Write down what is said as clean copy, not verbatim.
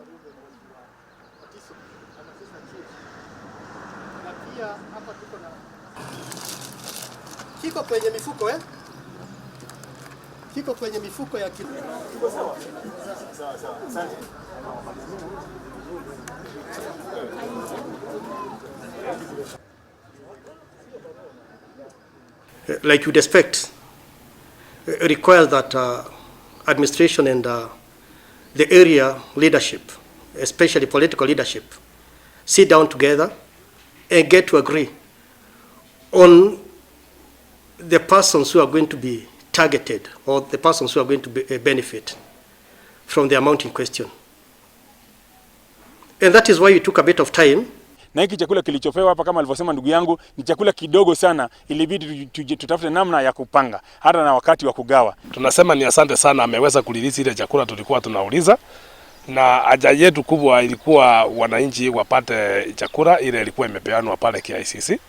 Mheshimiwa Otiso an assistant chief. Na pia hapa tuko na kiko kwenye mifuko, eh? Kiko kwenye mifuko ya kilo. Sawa sawa. Asante. Like you'd expect, requires that administration and the area leadership, especially political leadership, sit down together and get to agree on the persons who are going to be targeted or the persons who are going to benefit from the amount in question. And that is why it took a bit of time. Na hiki chakula kilichopewa hapa, kama alivyosema ndugu yangu, ni chakula kidogo sana. Ilibidi tutafute namna ya kupanga hata na wakati wa kugawa. Tunasema ni asante sana, ameweza kurelease ile chakula tulikuwa tunauliza, na haja yetu kubwa ilikuwa wananchi wapate chakula ile ilikuwa imepeanwa pale KICC.